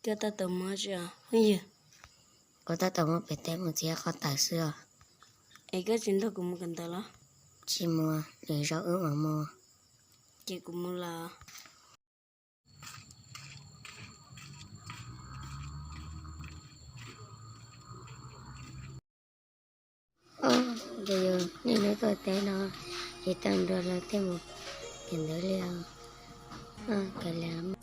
Koj tab tom mus tsi os phooj ywg? Kuv tab tom mus pem teb mus txiav qhov tawm xwb os. Es koj tsis nrog kuv mus kawm ntawv los? Tsis mus, lwm zaus wb mam mus. Ces kuv mus lawm. Ua, yus niaj hnub tuaj teb no, tsis tau nrog lawv tej mus kawm ntawv li os. Kawm li.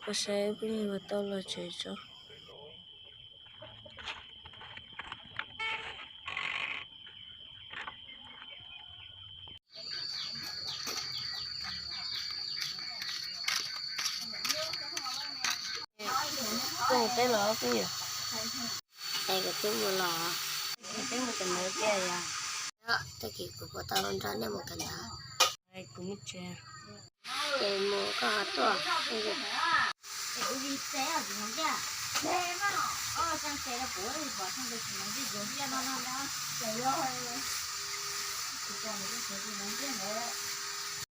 Pab saib phooj ywg puas tau los tsev tso. Koj mus teb los phooj ywg? Es kuv twb mus los. Kuv twb mus kawm ntawv tiag yog. Tag kis kuv puas tau nrog nej mus kawm ntawv? Kuv mus tsev. Es mus koj ho tuaj.